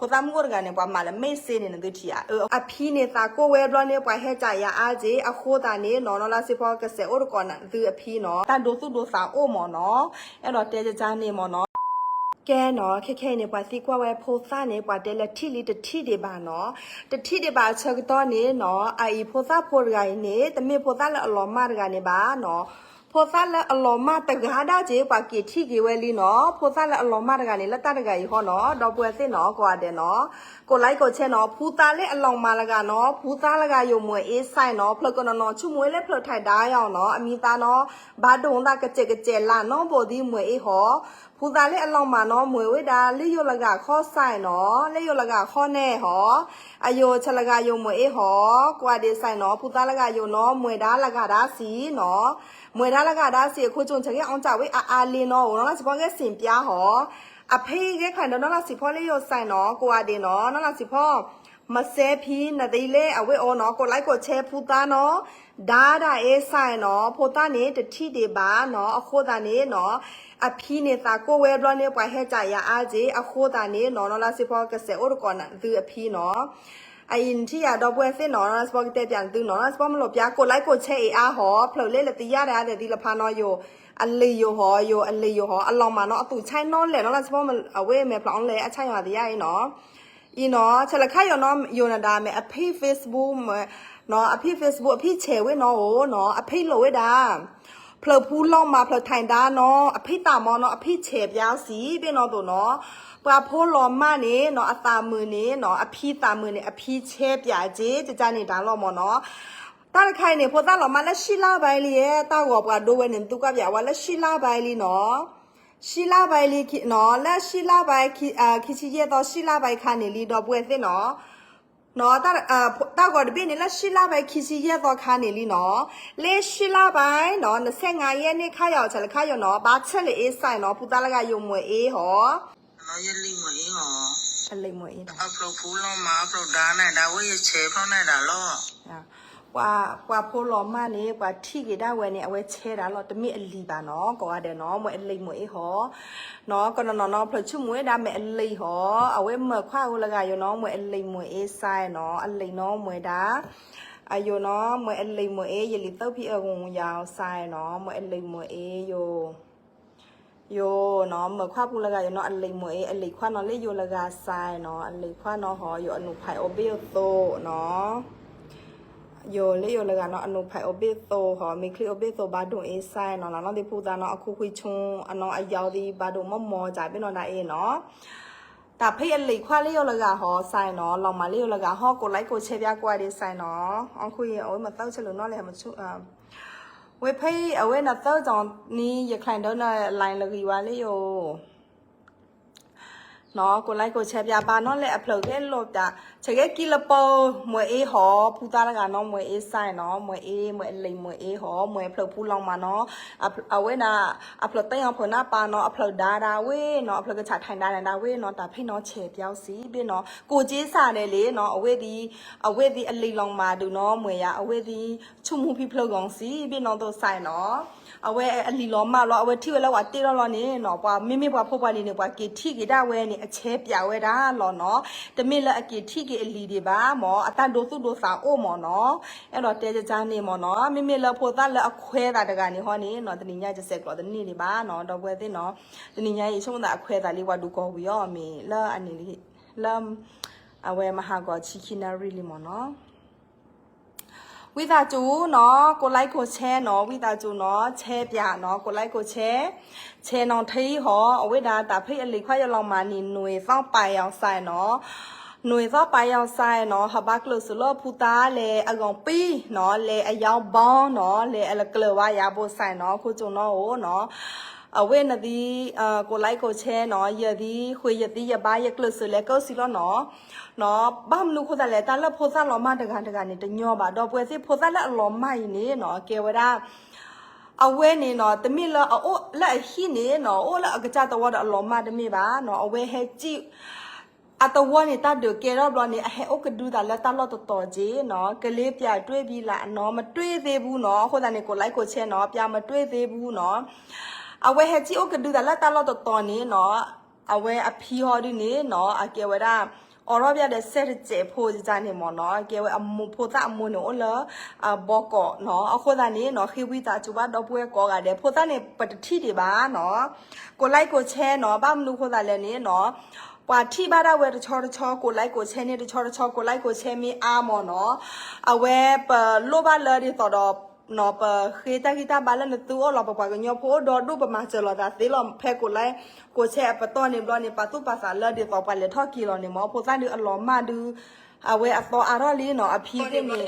ဖိသၣ်မုၣ်အိၣ်တဂၤန့ၣ် ပှၤမၤလၢမ့ၢ်စ့န့ၣ် နသုထံၣ်ဧါ. အဖံန့ၣ်သးကိၢ်ဝဲဘျီန့ၣ် ပှၤဟဲကးယၤအါက့ၢ်. အဃိသတးန့ၣ်နီၤ နီၢ်လါစ့ဖီကစဲးအိၣ်တကိးနသုအဖံနီၤ. တၢ်ဒိသူၣ်ဒိသးအိၣ်မ့ၢ်နီၤ. အဲၣ်ဒိးတဲကကါန့ၣ်မ့ၢ်နီၤ. ကဲနီၤ ခဲခဲအံၤန့ၣ် ပှၤသံကွၢ်ဝဲဖိသၣ်န့ၣ် ပှၤတဲလၢထံၣ်လံတထံၣ်ဒံးဘၣ်နီၤ. တထံၣ်ဒံးဘၣ်အဆၢကတီၢ်န့ၣ်နီၤ အအံၤဖိသၣ်ဖိတဂၤအံၤန့ၣ် တမ့ၢ်ဖိသၣ်လၢအလီၤမၢ်တဂၤန့ၣ်ဘၣ်နီၤ. ဖိသၣ်လၢအလီၤမၢ်တဂၤဒၣ်က့ၢ် ပှၤက့ၤထံၣ်က့ၤဝဲလံနီၤ. ဖိသၣ်လၢအလီၤမၢ်တဂၤန့ၣ် လၢတၢ်တဂၤအံၤဟီနီၤ ဒီပုၢ်ဝဲၢ်သ့ၣ်နီၤ ကိးဂၤဒဲးနီၤ. ကိးlikeကိးshareနီၤ ဖိသၣ်လၢအလီၤမၢ်တဂၤနီၤ ဖိသၣ်လၢဂၤယိၤမွဲၤအ့စဲးနီၤ ဖျၢၣ်ကနီၤနီၤ ဆူၣ်မူဝဲလၢဖျၢၣ်ထဲဒၣ်ယၤနီၤ အမံၤသးနီၤ ဘၣ်ဒိၣ်သးကစဲးကစဲးလးနီၤ ဘိးသံမွဲၤအ့ဟီ ဖိသၣ်လၢအလီၤမၢ်နီၤ မွဲၤဝဲဒၣ်လၢယိၤလဂၤခီစဲးနီၤ လၢယိၤလဂၤခီန့ၣ်ဟီ အယိၤဆၢလဂၤယိၤမွဲၤအ့ဟီ ကိးဂၤဒဲးစဲးနီၤ ဖိသၣ်လၢဂၤယိၤနီၤ မွဲၤဒၣ်လၢဂၤဒၣ်ဆံးနီၤ မွဲၤဒၣ်လၢဂၤဒၣ်ဆံး အခိၣ်ကၠိဆၢက့ၤအီၣ်ကၠးဝဲအါအါလံနီၤ အိၣ်နီၢ်လါစ့ဖီကဲစ့းပၠါဟီ အဖံဂဲခါဒီးနီၢ်လါစ့ဖီလၢယိၤစဲးနီၤ ကိးဂၤဒဲးနီၤ နီၢ်လါစ့ဖီ မစဲဖံနသံလၢအဝဲအီၤနီၤ ကိးlikeကိးshare ဖိသၣ်နီၤ ဒါဒၣ်အ့စဲးနီၤ ဖိသၣ်န့ၣ်တထံၣ်ဒံးဘၣ်နီၤ အဃိသတးန့ၣ်နီၤ အဖံန့ၣ်သးကိၢ်ဝဲဘျီန့ၣ် ပှၤဟဲကးယၤအါက့ၢ် အဃိသတးန့ၣ်နီၤ နီၢ်လါစ့ဖီကစဲးအိၣ်တကိးနသုအဖံနီၤ အအံၤနထံၣ်ယၤဒီပုၢ်ဝဲၢ်သ့ၣ်နီၤ နီၢ်လါစ့ဖီကတဲပၠးနသုနီၤ နီၢ်လါစ့ဖီမလိာ်ပၠါ ကိးlikeကိးshare အံၤအါဟီ ဖျၢၣ်လၢလၢတယၢ်ဒၣ်သ့ၣ်သံလဖးနီၤ ယိၤ အလံာ်ယိၤဟီ ယိၤအလံာ်ယိၤဟီ အလီၤမၢ်နီၤ အသူၣ်ဆါနီၤလဲၣ်နီၤ နီၢ်လါစ့ဖီ အဝဲမဲာ်ဖျါ online အဆၣ်ယွၤတယၢ်အံၤနီၤ အံၤနီၤ ဆဲးလၢခါယိၤနီၤ ယိၤနဒါမ့ၢ်အဖံ Facebook နီၤ အဖံ Facebook အဖံ share ဝဲနီၤအိၣ်နီၤ အဖံလိာ်ဝဲဒၣ် ဖျၢၣ်ဖူလီၤမၢ် ဖျၢၣ်ထဲဒၣ်နီၤ အဖံတၢ်မီနီၤ အဖံ share ပၠါစံး ဘ့ၣ်နီၤသိးနီၤ ပှၤဖိလီၤမၢ်န့ၣ်နီၤ အသးမုာ်န့ၣ်နီၤ အဖံသးမုာ်န့ၣ် အဖံ share ပၠးက့ၢ် ကကန့ၣ်တၢ်လီၤမၢ်နီၤ တၢ်တခါအံၤန့ၣ် ဖိသၣ်လီၤမၢ်လၢ ရှံလါဘဲလံ တၢ်ဂီၤပှၤဒိဝဲန့ၣ် နသုကွၢ်ပၠးဝဲလၢ ရှံလါဘဲလံနီၤ ရှံလါဘဲလံနီၤ လၢ ရှံလါဘဲ ခံဆံယဲၢ်သီ ရှံလါဘဲခါန့ၣ်လံ ဒီပုၢ်ဝဲၢ်သ့ၣ်နီၤ တၢ်ဂီၤတဘ့ၣ်န့ၣ် လၢ ရှံလါဘဲ ခံဆံယဲၢ်သီခါန့ၣ်လံနီၤ လၢ ရှံလါဘဲနီၤ နဆဲးငါယဲၢ်န့ၣ် ခါယၤအီၤ ဆဲးလၢခါယိၤနီၤ ဘၣ်ဆၢၣ်လၢအ့စဲးနီၤ ဖိသၣ်လၢဂၤယိၤမွဲၤအ့ဟီ အလံာ်မွဲၤအ့ အလံာ်မွဲၤအ့ ပှၤဖိလီၤမၢ်န့ၣ် ပှၤထံၣ်က့ၤဒၣ်ဝဲန့ၣ် အဝဲ share ဒၣ်လီၤ တမ့ၢ်အလံာ်ဘၣ်နီၤ ကိးဂၤဒဲးနီၤ မွဲၤအလံာ်မွဲၤအ့ဟီ နီၤ ကနီၤနီၤနီၤ ဖျၢၣ်ဆူၣ်မူဝဲဒၣ်မ့ၢ်အလံာ်ဟီ အဝဲမၢခွါအိၣ်လၢဂၤယိၤနီၤ မွဲၤအလံာ်မွဲၤအ့စဲးနီၤ အလံာ်နီၤ မွဲၤဒၣ် အယိၤနီၤ မွဲၤအလံာ်မွဲၤအ့ ယလံာ်သၢဖံအဂီၢ်ယၤစဲးနီၤ မွဲၤအလံာ်မွဲၤအ့ယိၤ ယိၤနီၤ မၢခွါပူၤလၢဂၤယိၤနီၤ အလံာ်မွဲၤအ့ အလံာ်ခွါနီၤ လၢယိၤလၢဂၤစဲးနီၤ အလံာ်ခွါနီၤဟီ ယိၤအနူးဖဲအိၣ်ဘ့ၣ်အသိးနီၤ ယိၤလၢယိၤလၢဂၤနီၤ အနူးဖဲအိၣ်ဘ့ၣ်သိးဟီ မ့ၢ်ချံအိၣ်ဘ့ၣ်သိးဘၣ်ဒိၣ်အ့စဲးနီၤ လၢနီၢ်သံၣ်ဖိသၣ်နီၤ အခိၣ်ခွံဆူ အနီၢ်အယီၤသံဘၣ်ဒိၣ်မီၢ်မီၢ် ကဘ့ၣ်နီၤဒၣ်အ့နီၤ တၢ်ဖဲအလံာ်ခွါလၢယိၤလၢဂၤဟီစဲးနီၤ လီၤမၢ်လၢယိၤလၢဂၤဟီ ကိးlikeကိးshare ပၠါကိးဂၤဒဲးစဲးနီၤ အီၣ်ခွံအဝဲမၤသၢဆၢလၢနီၤလဲၣ် ဟဲမဆူ ဝဲဖဲအဝဲနၤသၢကီၤန့ၣ် ယချဲးဒၢန line လၢဂံၢ်ဝါလၢယိၤ နီၤ ကိးlikeကိးshare ပၠါဘၣ်နီၤလဲၣ် အဖျၢၣ်ဂဲၤလိာ်ပၠး ဆဲးဂဲၤကံလၢပှၤ မွဲၤအ့ဟီ ဖူသၣ်တဂၤနီၤ မွဲၤအ့စဲးနီၤ မွဲၤအ့ မွဲၤအလံာ်မွဲၤအ့ဟီ မွဲၤဖျၢၣ်ဖူလီၤမၢ်နီၤ အဝဲဒၣ် အဖျၢၣ်တ့ၢ်အီၤဖျၢၣ်နၢ်ပၢ်နီၤ အဖျၢၣ်ဒါဒၣ်ဝဲနီၤ အဖျၢၣ်ကဆးထဲဒၣ်န့ၣ်ဒၣ်ဝဲနီၤ တၢ်ဖဲနီၤ ဆဲးပၠါစံးဘ့ၣ်နီၤ ကိးက့စးဒဲးလံနီၤ အဝဲသ့ၣ် အဝဲသ့ၣ်အလံာ်လီၤမၢ်ဒုးနီၤ မွဲၤယၤ အဝဲသ့ၣ် ဆူၣ်မူဖံဖျၢၣ်ဂီၤစံးဘ့ၣ်နီၤသိးစဲးနီၤ အဝဲအလံာ်လီၤမၢ်လီၤ အဝဲထံၣ်ဝဲလၢပှၤတ့ၢ်ထီၣ်လီၤန့ၣ်နီၤ ပှၤမ့မ့ၢ်ပှၤဖိပှၤလံၤန့ၣ် ပှၤက့ၤထံၣ်က့ၤဒၣ်ဝဲန့ၣ် အဆဲးပၠးဝဲဒၣ်လီၤနီၤ တမ့ၢ်လၢအက့ၤထံၣ်က့ၤအလံာ်ဒံးဘၣ်မၢ် အတၢ်ဒိသူၣ်ဒိသးအိၣ်မၢ်နီၤ အဲၣ်ဒိးတဲကကါန့ၣ်မၢ်နီၤ မ့မ့ၢ်လၢဖိသၣ်လၢအခွဲးသးတဂၤန့ၣ်ဟီန့ၣ်နီၤ တနံၤညါယစဲးကျိးတန့ၢ်ဒံးဘၣ်နီၤ ဒီပုၢ်ဝဲၢ်သ့ၣ်နီၤ တနံၤညါအံၤဆိကမိၣ်သးအခွဲးသးလံ ပှၤဒုးကိးဝံၤအီၤမ့ၢ်လၢအန့ၣ်လံ လၢ အဝဲမဟါဂီၤဆံခံနၣ်ရံၣ်လံမၢ်နီၤ ဝံသးစူၤနီၤ ကိးlikeကိးshareနီၤ ဝံသးစူၤနီၤ share ပၠးနီၤ ကိးlikeကိးshare shareနီၤထံဟီ အဝဲဒၣ်တၢ်ဖဲအလံာ်ခွါယလီၤမၢ်န့ၣ် နွံသီပာ်ယီၤစဲးနီၤ နွံသီပာ်ယီၤစဲးနီၤ ဟဘၣ်ကျၢၢ်စၢၤလၢဖူသၣ်လဲၤအဂီၢ်ပံနီၤ လဲၤအယီၤဘီနီၤ လဲၤအလၢကျၢၤဝါယၤဘိစဲးနီၤ ခိၣ်ကၠိနီၤအိၣ်နီၤ အဝဲနသံ ကိးlikeကိးshareနီၤ ယသံ ဃ့ယသံယဘါ ယကျၢၢ်စၢၤလဲၤကၢၣ်စံလီၤနီၤ ဘၣ်မနုၤဃိသးလဲၣ် တၢ်လၢဖိသၣ်လီၤမၢ်တဂၤတဂၤန့ၣ် တညီဘၣ် ဒီပုၢ်ဝဲၢ်သ့ၣ် ဖိသၣ်လၢအလီၤမၢ်အံၤန့ၣ်နီၤ ကဲဝဲဒၣ် အဝဲန့ၣ်နီၤ တမ့ၢ်လၢအအိၣ်လၢအဟံၣ်န့ၣ်နီၤ အိၣ်လၢအကစၢ်သဝီဒီးအလီၤမၢ်တမ့ၢ်ဘၣ်နီၤ အဝဲဟဲကံၣ် အသဝီန့ၣ် တၢ်ဒုးကဲထီၣ်ဘျီန့ၣ် အဟဲအိၣ်ကဒုသးလၢတၢ်လီၢ်တတီၤက့နီၤ ကလ့ပၠးတွ့ဘံလးနီၤ မတွ့သ့ဘူးနီၤ အဃိသတးန့ၣ် ကိးlikeကိးshareနီၤ ပၠးမတွ့သ့ဘူးနီၤ အဝဲဟဲကံၣ်အိၣ်ကဒုသးလၢတၢ်လီၢ်တတီၤန့ၣ်နီၤ အဝဲအဖံဟီဒုန့ၣ်နီၤ အကဲဝဲဒၣ် အိးထီၣ်ဘၣ်ဒီးစဲးတစဲးဖိယန့ၣ်မ့ၢ်နီၤ, ကဲဝဲအမိၢ်ဖိသၣ်အမိၢ်န့ၣ်အိၣ်လၢ ဘီကီးနီၤ, အဃိသတးန့ၣ်နီၤ ဃ့ဝံသးစူၤဘၣ်ဒီပုၢ်ဝဲၢ်ကိးဂၤဒဲး, ဖိသၣ်န့ၣ် ပတထံၣ်ဒံးဘၣ်နီၤ, ကိးlikeကိးshareနီၤ, ဘၣ်မနုၤဃိသတးလဲၣ်န့ၣ်နီၤ, ပှၤထံၣ်ဘၣ်ဒၣ်ဝဲတဆီတဆီ ကိးlikeကိးshareန့ၣ် တဆီတဆီ ကိးlikeကိးshareမ့ၢ်အါမ့ၢ်နီၤ, အဝဲပလိၣ်ဘၣ်လၢဒ်သိးဒီး နီၤ ပဃ့တၢ်ဂံၢ်တၢ်ဘါလၢနသုအိၣ်လီၤ, ပပှၤကညီဖိအိၣ်ဒီဒူၣ် ပမၤစၢၤလီၤသးသ့လီၤ, ဖဲကိးlikeကိးshareအပတီၢ်န့ၣ်ဘျီန့ၣ် ပာ်သူၣ်ပာ်သးလၢဒ်သိးပှၤလဲၤထီၣ်က့ၤလီၤန့ၣ် မ့ၢ်ဖိသၣ်ဒုးအလီၤမၢ်ဒုး အဝဲအသီအါထီၣ်လံနီၤ, အဖံသ့ၣ်န့ၣ်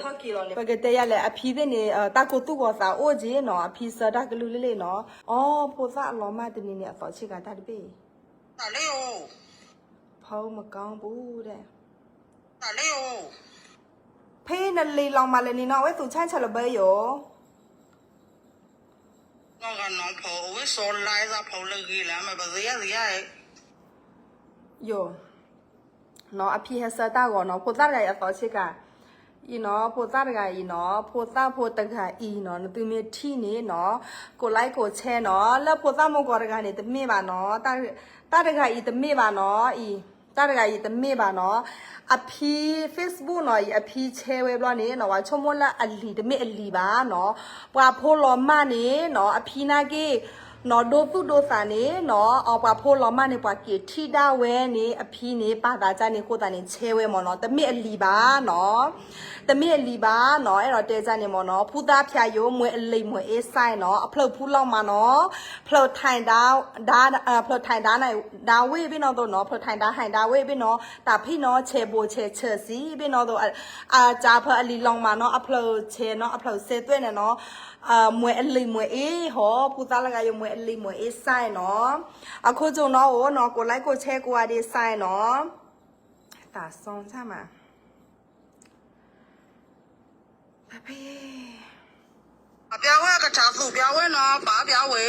ပကတဲယၤလဲၣ်, အဖံသ့ၣ်န့ၣ် တၢ်ကိၢ်သူၣ်ဂီၤသးအိၣ်က့နီၤ, အဖံဆၢတၢ်ကလုၢ်လံလံနီၤ, အိ ဖိသၣ်အလီၤမၢ်တနံၤန့ၣ် အသီဆ့ကၤတၢ်တဘ့ၣ် ဖီမကီပူၤဒဲး ဖဲနလံၤလီၤမးလၢနံၤနီၤ အဝဲသူၣ်ဆါဆၢလၢၤဘၢယိၤ ယိၤ နီၤ အဖံဟဲဆၢတၢ်ဂီၤနီၤ, ဖိသၣ်တဂၤအံၤအသီဆ့ကၤ အံၤနီၤ, ဖိသၣ်တဂၤအံၤနီၤ, ဖိသၣ်ဖိတဂၤအံၤနီၤ, နသုမ့ၢ်ထံၣ်န့ၣ်နီၤ, ကိးlikeကိးshareနီၤ, လၢဖိသၣ်မိၢ်ကိးတဂၤန့ၣ် တမ့ၢ်ဘၣ်နီၤ, တၢ်တဂၤအံၤတမ့ၢ်ဘၣ်နီၤ, အံၤ တၢ်တဂၤအံၤတမ့ၢ်ဘၣ်နီၤ, အဖံ Facebook နီၤ, အံၤအဖံshareဝဲဘျီန့ၣ်နီၤ, ပှၤဆိကမိၣ်လၢအလံၤတမ့ၢ်အလံၤဘၣ်နီၤ, ပှၤဖိလီၤမၢ်န့ၣ်နီၤ, အဖံနာ်က့ နီၤ ဒိသူၣ်ဒိသးန့ၣ်နီၤ, အပှၤဖိလီၤမၢ်န့ၣ် ပှၤက့ၤထံၣ်ဒၣ်ဝဲန့ၣ် အဖံန့ၣ် ပာ်သးကန့ၣ်အဃိသတးန့ၣ် shareဝဲမ့ၢ်နီၤ, တမ့ၢ်အလံၤဘၣ်နီၤ, တမ့ၢ်အလံၤဘၣ်နီၤ, အဲၣ်ဒိးတဲကန့ၣ်မ့ၢ်နီၤ, ဖုသၣ်ဖၠးယိၤ မွဲအလံၤမွဲအ့စဲးနီၤ, အဖျၢၣ်ဖူလီၤမးနီၤ, ဖျၢၣ်ထၢၣ်ဒါ ဖျၢၣ်ထၢၣ်ဒါ ဒါဝ့ၢ်ဘ့ၣ်နီၤသိးနီၤ, ဖျၢၣ်ထၢၣ်ဒါဟဲဒါဝ့ၢ်ဘ့ၣ်နီၤ, တၢ်ဖံၣ်နီၤ ဆဲးဘိးဆဲးဆၢစံဘ့ၣ်နီၤသိး, အကၢ်ဖၢအလံၤလီၤမးနီၤ, အဖျၢၣ်ဆဲးနီၤ, အဖျၢၣ်စဲးသွဲၣ်န့ၣ်နီၤ, မွဲအလံၤမွဲအ့ဟီ, ဖုသၣ်လၢဂၤယိၤ မွဲအလံၤမွဲအ့စဲးနီၤ, အခိၣ်ကၠိနီၤအိၣ်နီၤ, ကိးlikeကိးshareကိးဂၤဒဲးစဲးနီၤ, တၢ်စီဆၣ်မး ဖဲ ပျါဝဲကစၢ်သူၣ်ပျါဝဲနီၤ, ပာ်ပျါဝဲ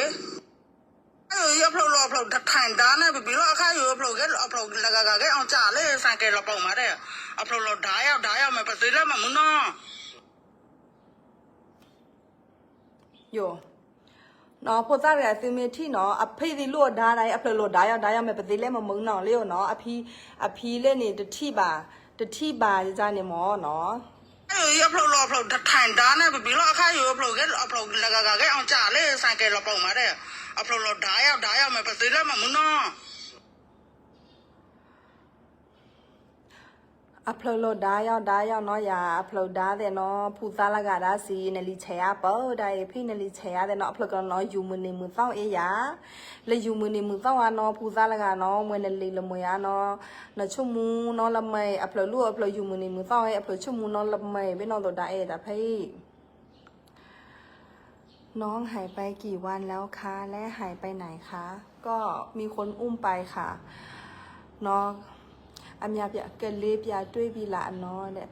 အခါယိၤအံၤ အဖျိးလီၤအဖျိးတထၢၣ်ဒါန့ၣ် ပပံၤလီၤ အခါယိၤအဖျိးဂဲၤအဖျိးလၢဂၤဂၤဂဲၤအီၤကၢ်လၢ စဲးကဲလီၤပီၣ်မးဒဲး, အဖျိးလီၤဒါယီၤဒါယီၤ မ့ၢ်ပသ့လၢမမုၢ်နီၤ. ယိၤ, နီၤ ဖိသၣ်တဂၤသုမ့ၢ်ထံၣ်နီၤ အဖံသံလိၣ်အဒါဒၣ်အံၤ အဖျိးလီၤဒါယီၤဒါယီၤ မ့ၢ်ပသ့လၢမမုၢ်နီၤလံနီၤ, အဖံ, အဖံလၢန့ၣ် တထံၣ်ဘၣ်, တထံၣ်ဘၣ်ယန့ၣ်မ့ၢ်နီၤ. အခါယိၤအံၤ အဖျိးလီၤအဖျိးတထၢၣ်ဒါန့ၣ် ပပံၤလီၤ အခါယိၤအဖျိးဂဲၤအဖျိးလၢဂၤဂၤဂဲၤအီၤကၢ်လၢ စဲးကဲလီၤပီၣ်မးဒဲး, အဖျိးလီၤဒါယီၤဒါယီၤ မ့ၢ်ပသ့လၢမမုၢ်နီၤ. အဖျိးလီၤဒါယီၤဒါယီၤနီၤယၤ, အဖျိးဒါသ့ၣ်နီၤ ဖုသၣ်လၢဂၤဒၣ်စံး နလံၤဆဲးယါပၢဒၣ်အံၤ ဖံနလံၤဆဲးယါသ့ၣ်နီၤ အဖျိးကနီၤ ယူၤမုၢ်နံၤမုၢ်သီအ့ယၤ, လၢယူၤမုၢ်နံၤမုၢ်သီဝဲနီၤ ဖုသၣ်လၢဂၤနီၤ မွဲနလံၤလၢမွဲယါနီၤ, နဆိကမိၣ်နီၤလၢမ့ၢ် အဖျိးလူၢ်အဖျိးယူၤမုၢ်နံၤမုၢ်သီဝဲ အဖျိးဆိကမိၣ်နီၤလၢမ့ၢ် ဘ့ၣ်နီၤသိးဒါအဲၣ်တၢ်ဖဲအံၤ น้องหายไปกี่วันแล้วคะ และหายไปไหนคะ ก็มีคนอุ้มไปค่ะ เนาะ အများပြ ကလေးပြတွေ့ပြီလား အနီၤဒဲး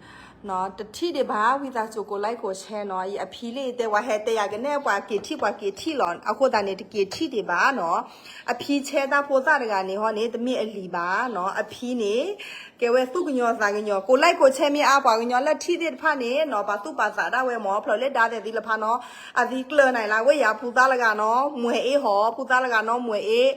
နီၤ တထံၣ်ဒံးဘၣ် ဝံသးစူၤကိးlikeကိးshare နီၤ အံၤအဖံလၢတဲဝဲဟဲတဲယၤကနဲၣ် ပှၤက့ၤထံၣ်ပှၤက့ၤထံၣ်လီၤ အဃိသတးန့ၣ် တက့ၤထံၣ်ဒံးဘၣ်နီၤ အဖံshareတၢ်ဖိသၣ်တဂၤန့ၣ်ဟီန့ၣ် တမ့ၢ်အလံၤဘၣ်နီၤ အဖံန့ၣ် ကဲဝဲသူၣ်ကညီၤသးကညီၤ ကိးlikeကိးshareမ့ၢ်အါ ပှၤကညီလၢထံၣ်သ့ၣ်တဖၣ်န့ၣ်နီၤ ပာ်သူၣ်ပာ်သးဒၣ်ဝဲမ့ၢ် ဖျိးလၢဒါသ့ၣ်သံလၢဖးနီၤ အသံကျၢၤနၤလၢဝဲယၤ ဖုသၣ်လၢဂၤနီၤ မွဲအ့ဟီ ဖုသၣ်လၢဂၤနီၤ မွဲအ့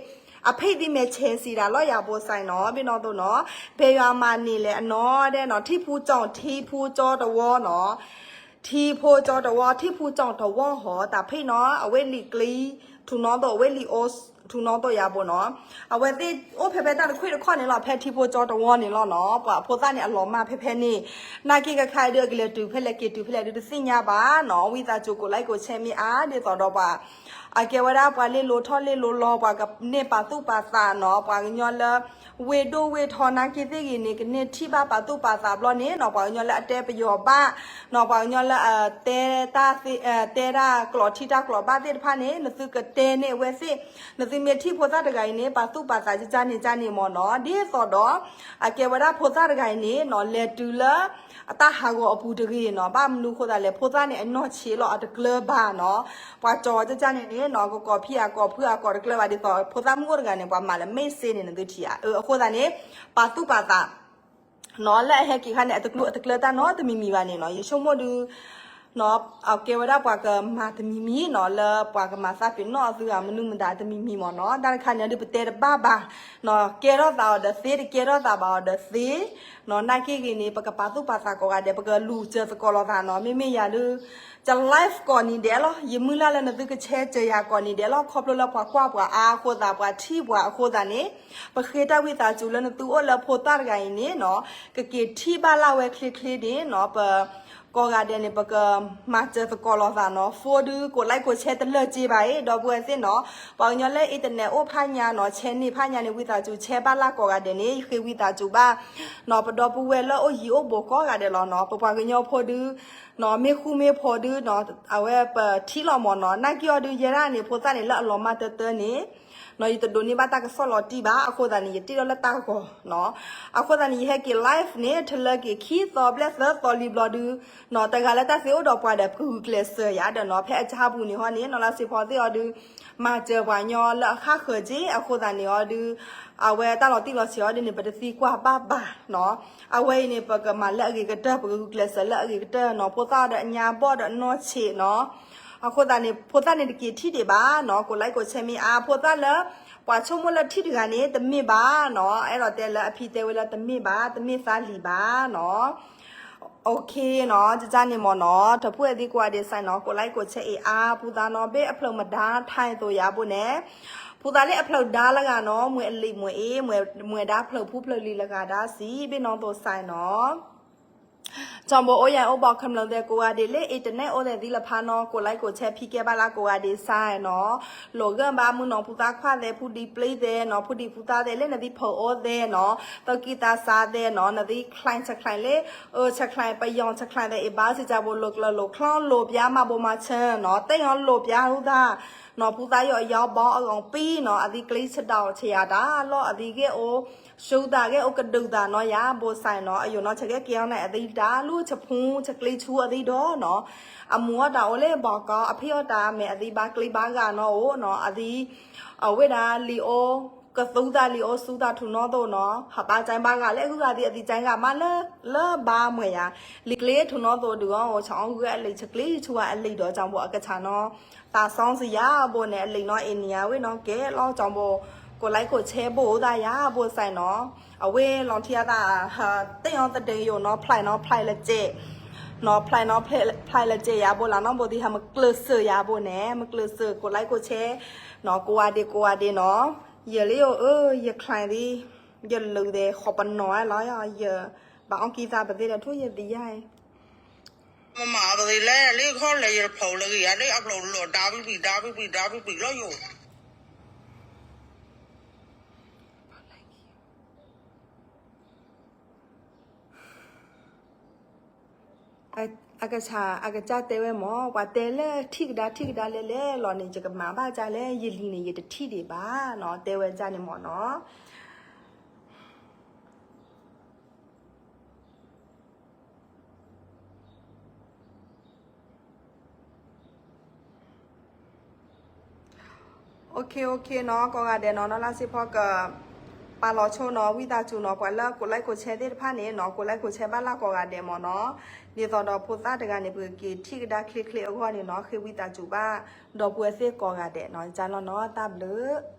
အဖံသံမဲာ်ဆဲးစံးဒၣ်လီၤယၤဘိစဲးနီၤ ဘ့ၣ်နီၤသိးနီၤ ဖဲယွၤမၤန့ၢ်လဲၣ်အနီၤဒဲးနီၤ ထံဖိကၠီ ထံဖိကၠီတဝီနီၤ ထံဖိကၠီတဝီ ထံဖိကၠီတဝီဟီ တၢ်ဖံနီၤ အဝဲလံာ်ကျံ ထူနီၤသိး အဝဲလံာ်အိ ထူနီၤသိးယၤဘိနီၤ အဝဲသ့ၣ်အိၣ်ဖဲဖဲတၢ်တခွံၣ်တခီၣ်န့ၣ်လီၤ ဖဲထံဖိကၠီတဝီန့ၣ်လီၤနီၤ ပှၤဖိသၣ်န့ၣ်အလီၤမၢ်ဖဲဖဲန့ၣ် နာ်က့ကခါဒုး အကလဲၤတုၤဖဲလဲၣ်က့ၤတုၤဖဲလဲၣ်ဒုး တသ့ၣ်ညါဘၣ်နီၤ ဝံသးစူၤကိးlikeကိးshareမ့ၢ်အါ ဒ်သိးဒီးပှၤ အကဲဝဲဒၣ်ပှၤလ့လိၤထီၣ်လ့လိၤလီၤ ပှၤကန့ၢ်ပာ်သူၣ်ပာ်သးနီၤ ပှၤကညီလၢ ဝ့ၢ်ဒိၣ်ဝ့ၢ်ထီနာ်က့သ့ၣ်ဂ့ၤန့ၣ် ကန့ၢ်ထံၣ်ဘၣ်ပာ်သူၣ်ပာ်သးဘျီန့ၣ်နီၤ ပှၤကညီလၢအတဲပယီၤဘၣ်နီၤ ပှၤကညီလၢအတဲတၢ် တဲတၢ်ကျိာ်ထံတၢ်ကျိာ်ဘၣ်သ့ၣ်တဖၣ်န့ၣ် နသုကတဲန့ၢ်အဝဲသ့ၣ် နသုမ့ၢ်ထံၣ်ဖိသၣ်တဂၤအံၤန့ၣ် ပာ်သူၣ်ပာ်သးကန့ၣ်ကန့ၣ်မ့ၢ်နီၤ ဒ်သိးဒီး အကဲဝဲဒၣ်ဖိသၣ်တဂၤအံၤန့ၣ်နီၤ လဲၤတုၤလၢ အတၢ်ဟးဂီၤအပူၤတဂ့ၤနီၤ ဘၣ်မနုၤဃိသတးလဲၣ် ဖိသၣ်န့ၣ် အနီၢ်ဆံးလီၤအတကျၢၤဘၣ်နီၤ ပှၤကၠီကန့ၣ်န့ၣ်နီၤ ကကိးဖံးအကိးဖုအကိးတကျၢၤဘၣ်ဒ်သိး ဖိသၣ်မုၣ်အိၣ်တဂၤန့ၣ် ပှၤမၤလၢမ့ၢ်စ့န့ၣ် နသုထံၣ်ဧါ အဃိသတးန့ၣ် ပာ်သူၣ်ပာ်သး နီၤ လၢအဟဲက့ၤခါန့ၣ် အတကျိၤအတကျၢၤတၢ်နီတမံၤမံၤဘၣ်န့ၣ်နီၤ ယဆိကမိၣ်ဒုး နီၤ အကဲဝဲဒၣ်ပှၤကမၤတမံၤမံၤနီၤ လၢပှၤကမၤသးပ့ၤနီၣ်အသုဂၤမနုၤမတၤတမံၤမံၤမ့ၢ်နီၤ. တၢ်တခါန့ၣ်ဒုးပတဲတဘၣ်ဘၣ်နီၤ ကဲထီၣ်သးအီၤဒီးသ့ တကဲထီၣ်သးဘၣ်အီၤဒီးသ့နီၤ. နာ်က့ဂ့ၤန့ၣ် ပကပာ်သူၣ်ပာ်သးကိးဂၤဒဲး ပကလူၤစၢၤသကိးလိာ်သးနီၤ. မ့မ့ၢ်ယၤဒုး ယ live ကိးနံၤဒဲးလီၤ. ယမုၢ်လၢ်လၢနသုကဆဲးစၢၤယၤကိးနံၤဒဲးလီၤ. ခီဖျိလၢပှၤကွၢ်ပှၤအါအဃိသတး ပှၤထံၣ်ပှၤအဃိသတးန့ၣ် ပဃ့တၢ်ဝံသးစူၤလၢနသုအိၣ်လၢဖိသၣ်တဂၤအံၤန့ၣ်နီၤ ကက့ၤထံၣ်ဘၣ်လၢ်ဝဲချ့ချ့န့ၣ်နီၤ ပ ကိးဂၤဒဲးန့ၣ် ပကမၤစၢၤသကိးလိာ်သးနီၤ. ဖိဒုးကိးlikeကိးshareတလၢာ်က့ဘၣ်အံၤ ဒီပုၢ်ဝဲၢ်သ့ၣ်နီၤ. ပှၤကညီလၢ internet အိၣ်ဖးညါနီၤ ဆဲးန့ၢ်ဖးညါန့ၣ် ဝံသးစူၤဆဲးဘၣ်လၢ်ကိးဂၤဒဲးန့ၣ် ယဃ့ဝံသးစူၤဘၣ်နီၤ ပဒီပုၢ်ဝဲၢ်လၢအိၣ်ယံၤအိၣ်ဘူးကိးဂၤဒဲးလီၤနီၤ. ပပှၤကညီဖိဒုးနီၤ မ့ၢ်ဃူမ့ၢ်ဖိးဒုးနီၤ အဝဲပထံၣ်လီၤမ့ၢ်နီၤ. နာ်က့အီၤဒုး ယဲဒၣ်န့ၣ် ဖိသၣ်န့ၣ်လၢအလီၤမၢ်တၢတၢန့ၣ်နီၤ ယတဒိးန့ၢ်ဘၣ်တၢ်ကစီၣ်လီၤတံၢ်ဘၣ်. အဃိသတးန့ၣ် ယတ့ၢ်ဒီးလၢတၢ်ဂီၤနီၤ. အဃိသတးန့ၣ် ယဟဲက့ၤ live န့ၣ် ထလၢက့ၤခံသီဘျဲၣ်သၢသီလံဘျီဒုးနီၤ တဂၤလၢတၢ်သ့အိၣ်ဒီးပှၤဒီး ပကဂုာ်ကျဲးစၢးယၤဒီးနီၤ ဖဲအဆၢပူၤန့ၣ်ဟီန့ၣ်နီၤ လါစ့ဖီသ့ၣ်အီၤဒုး မၤစၢၤပှၤကညီလၢအဃၣ်ဃၢၤက့ အဃိသတးန့ၣ်အီၤဒုး အဝဲတၢ်လီၤတံၢ်လီၤဆဲးအီၤဒုးန့ၣ် ပတသံကွၢ်ဘၣ်ဘၣ်နီၤ. အဝဲအံၤန့ၣ် ပကမၤလၢအဂ့ၤကတၢၢ် ပကဂုာ်ကျဲးစၢးလၢအဂ့ၤကတၢၢ်နီၤ. ဖိသၣ်အီၤဒီးအညါဘီၣ်ဒီးနီၢ်ဆံးနီၤ. အဃိသတးန့ၣ် ဖိသၣ်န့ၣ်တက့ၤထံၣ်ဒံးဘၣ်နီၤ ကိးlikeကိးshare မ့ၢ်အါ ဖိသၣ်လၢ ပှၤဆိကမိၣ်လၢထံၣ်တဂၤန့ၣ် တမ့ၢ်ဘၣ်နီၤ. အဲၣ်ဒိးတဲလၢအဖံတဲဝဲလၢတမ့ၢ်ဘၣ် တမ့ၢ်သးလံၤဘၣ်နီၤ. OK နီၤ ကန့ၣ်မ့ၢ်နီၤ ထၢဖှိၣ်အသံကိးဂၤဒဲးစဲးနီၤ ကိးlikeကိးshare အံၤအါ ဖုသးနီၤ ဘ့ၣ်အဖျၢၣ်မဒါထဲသိးယၤဘိန့ၣ် ဖုသးလၢအဖျၢၣ်ဒါလၢဂၤနီၤ မွဲအလံာ်မွဲအ့ မွဲဒါဖျၢၣ်ဖူဖျၢၣ်လံၤလၢဂၤဒါစံး ဘ့ၣ်နီၣ်သိးစဲးနီၤ. ကၠီဘိအိၣ်ယၤအိၣ်ဘီခမျၢၣ်သဲးကိးဂၤဒဲးလၢ internet အိၣ်သဲးသံလၢဖးနီၤ ကိးlikeကိးshare ဖံကဲဘၣ်လၢကိးဂၤဒဲးစဲးနီၤ. လိာ်ဂၢၢ်ဘၣ်မုၢ်နီၤ ဖုသးခွါသဲး ဖုဒံပျံၤသဲးနီၤ ဖုဒံဖုသၣ်သဲးလၢနသံဖၢၣ်အိၣ်သဲးနီၤ သၢကံၢ်သးစးသဲးနီၤ နသံ client ဆဲး client လၢ အၢ ဆဲး client ပယီၤ ဆဲး client သဲး အ့ၣ် ဘါစံး ကၠီဘိလိာ်ကျၢၤလိာ်ချီ လိာ်ပျါမၤဘိမၤဆၢနီၤ သ့ၣ်ညါလိာ်ပျါဟူသးနီၤ ဖုသးယီၤယီၤဘီအဂီၢ်ပံနီၤ အသံကျ့ဆဒိးဆယၤတၢ်လီၢ် အသံဂ့ၢ်အိၣ် ဆူသးဂ့ၢ်အိၣ်ကဒုးသးနီၤ ယၤဘိစဲးနီၤ အယိာ်နီၤ ဆဲးကဲကဲအီၤန့ၣ် အသံတၢ်လူၢ်ဆဖူဆဲးကျ့ဆူအသံဒီးနီၤ အမူအီၣ်တၢ်အိၣ်လၢဘီကီ အဖံးအီၣ်တၢ်အမဲာ် အသံဘါကျ့ဘါဂာ်နီၤအိၣ်နီၤ အသံ အဝဲဒၣ်လံာ်အိၣ် ကသူသးလံာ်အိၣ်ဆူသးထူနီၣ်သိးနီၤ ဟးဘါကၠဲဘါဂာ်လၢအဂုၤအဂၤသံ အသံကၠဲဂာ်မးလၢ လၢဘါမွဲယၤ လံာ်ကျ့ထူနီၣ်သိးဒုးအီၤ အိၣ်ဆၣ်အီၣ်ဂုၢ်အလံာ် ဆဲးကျ့ဆူအလံာ်ဒီး ကၠီဘိအကဆၣ်နီၤ သးစီစယၤဘိန့ၣ် အလံာ်နီၤ အ့ၣ် နံၤအဝဲနီၤ ကဲလီၤ ကၠီဘိ ကိးlikeကိးshare ဘိသးယၤဘိစဲးနီၤ အဝဲလီၤထံအသး သ့ၣ်ညါသဒ့ယိာ်နီၤ ဖျဲးနီၤ ဖျဲးလၢကဲးနီၤ ဖျဲးနီၤ ဖျဲးလၢကဲးယၤဘိလၢနီၤ ဘိသံဟးမကျၢၤစၢၤယၤဘိန့ၣ် မကျၢၤစၢၤ ကိးlikeကိးshare နီၤ ကိးဂၤဒဲး ကိးဂၤဒဲးနီၤ ယလၢယအိၣ် ယ client သံ ယလုာ်သဲး ဃီပနီၤလီၤ ယဘၣ်အီၣ်ကံၢ်သးပသ့ဒီး ထိၣ်ယသံယါအံၤ မမၤကသ့လဲၣ် လၢခီလဲၣ် ယတဖျိးလၢဂ့ၤ လၢအဖျိးလီၤဒါဘံဘံ ဒါဘံဘံ ဒါဘံဘံလီၤယိာ် အကဆၣ် အကစၢ်တဲဝဲမၢ် ပှၤတဲလၢထံၣ်ကဒါထံၣ်ကဒါလဲၣ်လဲၣ်လီၤန့ၣ် ယကမၤဘၣ်ကၢ်လဲၣ် ယလံၤန့ၣ် ယတထံၣ်ဒံးဘၣ်နီၤ တဲဝဲကၢ်န့ၣ်မၢ်နီၤ OK OK နီၤ ကိးဂၤဒဲးနီၤ နီၢ်လါစ့ဖီက ပာ်လီၤဆိနီၤ ဝံသးစူၤနီၤ ပှၤလၢကိးlikeကိးshareသ့ၣ်တဖၣ်န့ၣ်နီၤ ကိးlikeကိးshareဘၣ်လၢကိးဂၤဒဲးမၢ်နီၤ ဒ်သိးဒီးဖိသၣ်တဂၤန့ၣ် ပကက့ၤထံၣ်ကဒါချ့ချ့အဂီၢ်န့ၣ်နီၤ ဃ့ဝံသးစူၤဘၣ် ဒီပုၢ်ဝဲၢ်သ့ၣ်ကိးဂၤဒဲးနီၤ ကၢ်လီၤနီၤ တၢ်ဘျုး